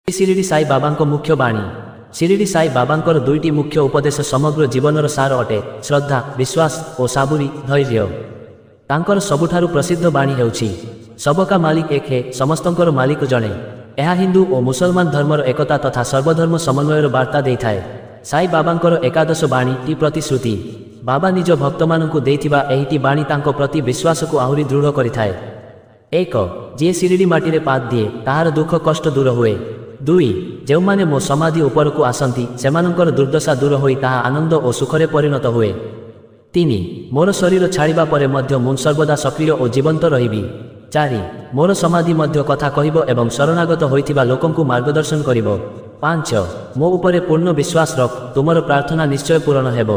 ଶିରିଡ଼ି ସାଇ ବାବାଙ୍କ ମୁଖ୍ୟ ବାଣୀ। ଶିରିଡ଼ି ସାଇ ବାବାଙ୍କର ଦୁଇଟି ମୁଖ୍ୟ ଉପଦେଶ ସମଗ୍ର ଜୀବନର ସାର ଅଟେ, ଶ୍ରଦ୍ଧା, ବିଶ୍ୱାସ ଓ ସାବୁରୀ, ଧୈର୍ଯ୍ୟ। ତାଙ୍କର ସବୁଠାରୁ ପ୍ରସିଦ୍ଧ ବାଣୀ ହେଉଛି ସବକା ମାଲିକ ଏକ ହେ, ସମସ୍ତଙ୍କର ମାଲିକ ଜଣେ। ଏହା ହିନ୍ଦୁ ଓ ମୁସଲମାନ ଧର୍ମର ଏକତା ତଥା ସର୍ବଧର୍ମ ସମନ୍ୱୟର ବାର୍ତ୍ତା ଦେଇଥାଏ। ସାଇ ବାବାଙ୍କର ଏକାଦଶ ବାଣୀ ଟି ପ୍ରତିଶ୍ରୁତି। ବାବା ନିଜ ଭକ୍ତମାନଙ୍କୁ ଦେଇଥିବା ଏହିଟି ବାଣୀ ତାଙ୍କ ପ୍ରତି ବିଶ୍ୱାସକୁ ଆହୁରି ଦୃଢ଼ କରିଥାଏ। 1, ଯିଏ ଶିରିଡ଼ି ମାଟିରେ ପାଦ ଦିଏ ତାହାର ଦୁଃଖ କଷ୍ଟ ଦୂର ହୁଏ। 2, ଯେଉଁମାନେ ମୋ ସମାଧି ଉପରକୁ ଆସନ୍ତି ସେମାନଙ୍କର ଦୁର୍ଦ୍ଦଶା ଦୂର ହୋଇ ତାହା ଆନନ୍ଦ ଓ ସୁଖରେ ପରିଣତ ହୁଏ। 3, ମୋର ଶରୀର ଛାଡ଼ିବା ପରେ ମଧ୍ୟ ମୁଁ ସର୍ବଦା ସକ୍ରିୟ ଓ ଜୀବନ୍ତ ରହିବି। 4, ମୋର ସମାଧି ମଧ୍ୟ କଥା କହିବ ଏବଂ ଶରଣାଗତ ହୋଇଥିବା ଲୋକଙ୍କୁ ମାର୍ଗଦର୍ଶନ କରିବ। 5, ମୋ ଉପରେ ପୂର୍ଣ୍ଣ ବିଶ୍ୱାସ ରଖ, ତୁମର ପ୍ରାର୍ଥନା ନିଶ୍ଚୟ ପୂରଣ ହେବ।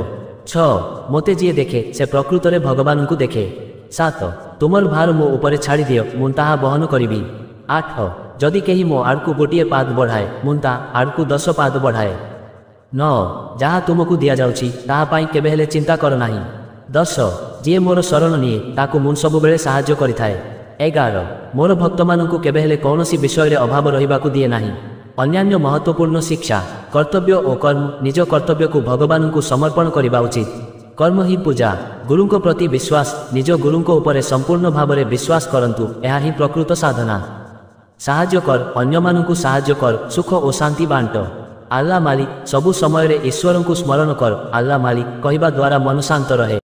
6, ମୋତେ ଯିଏ ଦେଖେ ସେ ପ୍ରକୃତରେ ଭଗବାନଙ୍କୁ ଦେଖେ। 7, ତୁମର ଭାର ମୋ ଉପରେ ଛାଡ଼ିଦିଅ, ମୁଁ ତାହା ବହନ କରିବି। 8, ଯଦି କେହି ମୋ ଆଡ଼କୁ ଗୋଟିଏ ପାଦ ବଢ଼ାଏ, ମୁଁ ତା ଆଡ଼କୁ 10 ପାଦ ବଢ଼ାଏ। 9, ଯାହା ତୁମକୁ ଦିଆଯାଉଛି ତାହା ପାଇଁ କେବେ ହେଲେ ଚିନ୍ତା କର ନାହିଁ। 10, ଯିଏ ମୋର ଶରଣ ନିଏ ତାକୁ ମୁଁ ସବୁବେଳେ ସାହାଯ୍ୟ କରିଥାଏ। 11, ମୋର ଭକ୍ତମାନଙ୍କୁ କେବେ ହେଲେ କୌଣସି ବିଷୟରେ ଅଭାବ ରହିବାକୁ ଦିଏ ନାହିଁ। ଅନ୍ୟାନ୍ୟ ମହତ୍ତ୍ୱପୂର୍ଣ୍ଣ ଶିକ୍ଷା। କର୍ତ୍ତବ୍ୟ ଓ କର୍ମ। ନିଜ କର୍ତ୍ତବ୍ୟକୁ ଭଗବାନଙ୍କୁ ସମର୍ପଣ କରିବା ଉଚିତ। କର୍ମ ହିଁ ପୂଜା। ଗୁରୁଙ୍କ ପ୍ରତି ବିଶ୍ୱାସ। ନିଜ ଗୁରୁଙ୍କ ଉପରେ ସମ୍ପୂର୍ଣ୍ଣ ଭାବରେ ବିଶ୍ୱାସ କରନ୍ତୁ, ଏହା ହିଁ ପ୍ରକୃତ ସାଧନା। ସାହାଯ୍ୟ କର, ଅନ୍ୟମାନଙ୍କୁ ସାହାଯ୍ୟ କର, ସୁଖ ଓ ଶାନ୍ତି ବାଣ୍ଟ। ଆଲ୍ଲା ମାଲିକ। ସବୁ ସମୟରେ ଈଶ୍ୱରଙ୍କୁ ସ୍ମରଣ କର। ଆଲ୍ଲା ମାଲିକ କହିବା ଦ୍ୱାରା ମନ ଶାନ୍ତ ରହେ।